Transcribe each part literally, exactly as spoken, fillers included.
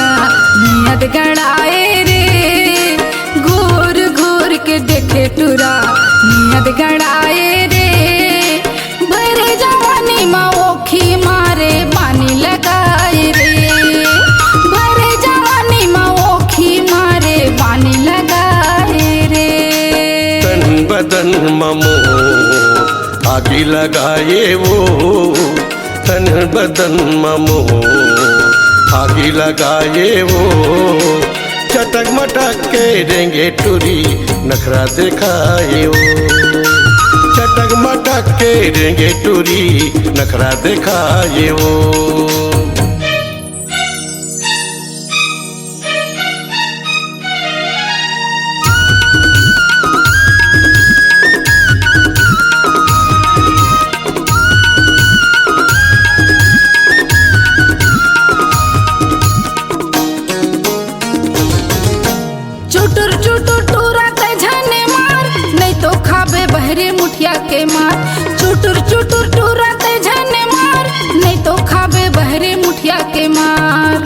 नियत गड़ाए रे, घूर घूर के देखे टुरा नियत गड़ाए रे। भरे जवानी मा ओखी मारे पानी लगाए रे, भरे जवानी मा ओखी मारे पानी लगाए रे। तन बदन मा मोर आगी लगाए वो, तन बदन मा मोर आगी लगाए वो। चटक मटक के रेंगे टुरी नखरा देखाए वो, चटक मटक के रेंगे टुरी नखरा देखाए वो। चुटुर चुटुर टूरा ते झने मार, नहीं तो खाबे बहरी मुठिया के मार। चुटुर चुटुर टूरा ते झने मार, नहीं तो खाबे बहरी मुठिया के मार।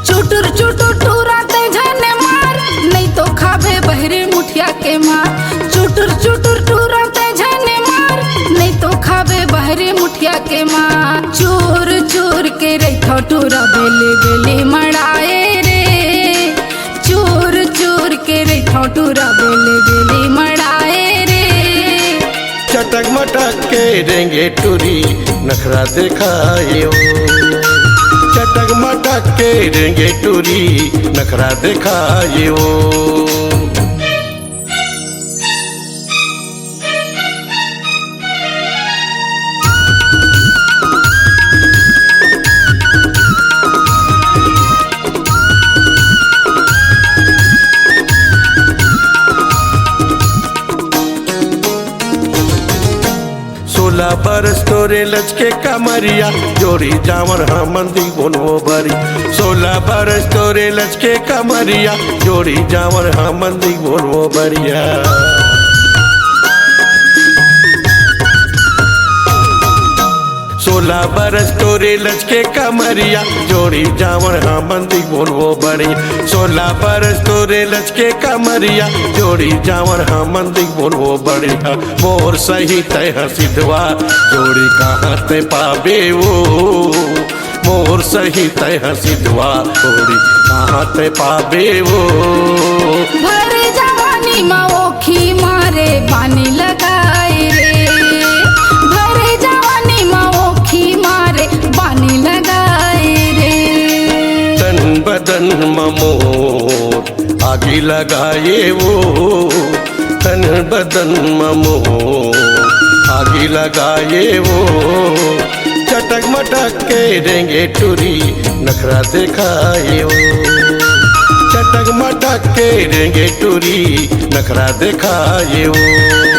चुटुर चुटुर टूरा ते झने मार, नहीं तो खाबे बहरी मुठिया के मार। चुटुर चुटुर टूरा ते झने मार, नहीं तो खाबे बहरी मुठिया के मार। चूर चूर के रहिथो टूरा बेली बेली मड़ाए रे, चूर चूर के रहिथो टूरा बेली बेली मड़ाए रे। चटक मटक के रेंगे टुरी नखरा देखाए वो, चटक मटक के रेंगे टुरी नखरा देखाए वो। सोलह बरस तोरे लचके कमरिया, जोड़ी जावर हमन दिगोन वो बरी। सोलह बरस तोरे लचके कमरिया, जोड़ी जावर हमन दिगोन वो बरिया। सोलह बरस तोरे लचके कमरिया, जोड़ी जावर हमन दिगोन वो बरी। सोलह बरस तोरे लचके कमरिया, जोड़ी जावर हमन दिगोन वो बरी। मोर सही तय ह सिधवा, जोड़ी कहाँ ते पाबे वो। मोर सही तय ह सिधवा, जोड़ी कहाँ ते पाबे वो। भरे जवानी मा ओखी मारे पानी लगाए रे, भरे जवानी मा ओखी मारे पानी लगाए रे। तन बदन मा मोर आगी लगाए वो, तन बदन मा मोर आगी लगाए वो। चटक मटक के रेंगे टुरी नखरा देखाए वो, चटक मटक के रेंगे टुरी नखरा देखाए वो।